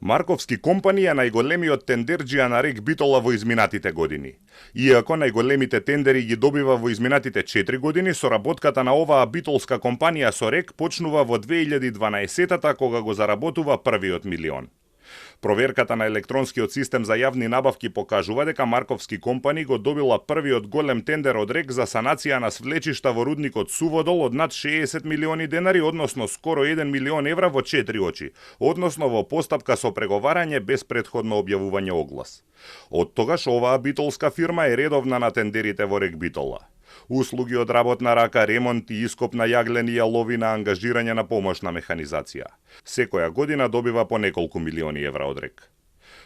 Марковски компани е најголемиот тендерџија на рек Битола во изминатите години. Иако најголемите тендери ги добива во изминатите 4 години, соработката на оваа битолска компанија со рек почнува во 2012-та кога го заработува првиот милион. Проверката на електронскиот систем за јавни набавки покажува дека Марковски компани го добила првиот голем тендер од рек за санација на свлечишта во рудникот Суводол од над 60 милиони денари, односно скоро 1 милион евра во 4 очи, односно во постапка со преговарање без претходно објавување оглас. Од тогаш оваа битолска фирма е редовна на тендерите во рек Битола. Услуги од работна рака, ремонт и ископ на јаглен и јаловина, ангажирање на помошна механизација. Секоја година добива по неколку милиони евра од рек.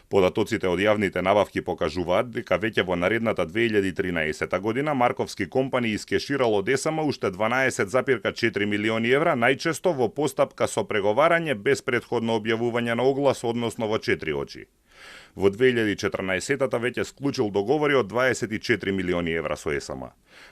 Податоците од јавните набавки покажуваат дека веќе во наредната 2013 година Марковски компани искеширало ДСМ уште 12,4 милиони евра, најчесто во постапка со преговарање без претходно објавување на оглас, односно во 4 очи. Во 2014-та веќе склучил договори од 24 милиони евра со ЕСМ.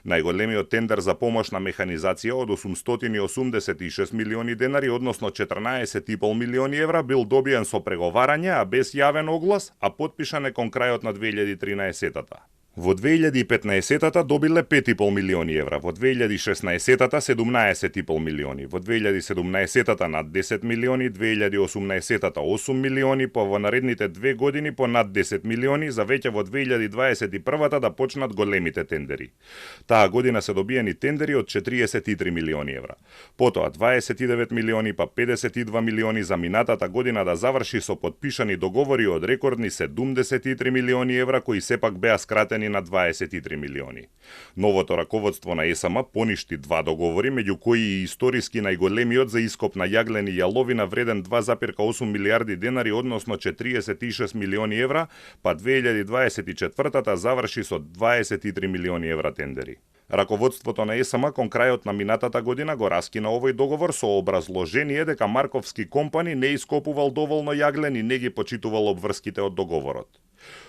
Најголемиот тендер за помошна механизација од 886 милиони денари, односно 14,5 милиони евра, бил добиен со преговарање, а без јавен оглас, а потпишан е кон крајот на 2013-та. Во 2015-та добиле 5,5 милиони евра, во 2016-та 17,5 милиони, во 2017-та над 10 милиони, 2018-та 8 милиони, па во наредните 2 години по над 10 милиони, за веќе во 2021-та да почнат големите тендери. Таа година се добиени тендери од 43 милиони евра. Потоа 29 милиони, па 52 милиони за минатата година да заврши со подпишани договори од рекордни 73 милиони евра, кои сепак беа скратени на 23 милиони. Новото раководство на ЕСМ поништи 2 договори, меѓу кои и историски најголемиот за ископ на јаглен и јаловина вреден 2,8 милиарди денари, односно 46 милиони евра, па 2024-та заврши со 23 милиони евра тендери. Раководството на ЕСМ кон крајот на минатата година го раскина овој договор со образложение дека Марковски компани не ископувал доволно јаглен и не ги почитувал обврските од договорот.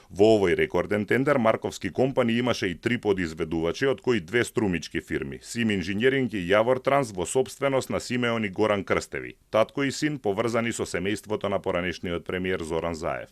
Во овој рекорден тендер Марковски компани имаше и 3 подизведувачи, од кои 2 струмички фирми, Сим Инжинјеринг и Јавор Транс, во сопственост на Симеон и Горан Крстеви, татко и син поврзани со семејството на поранешниот премиер Зоран Заев.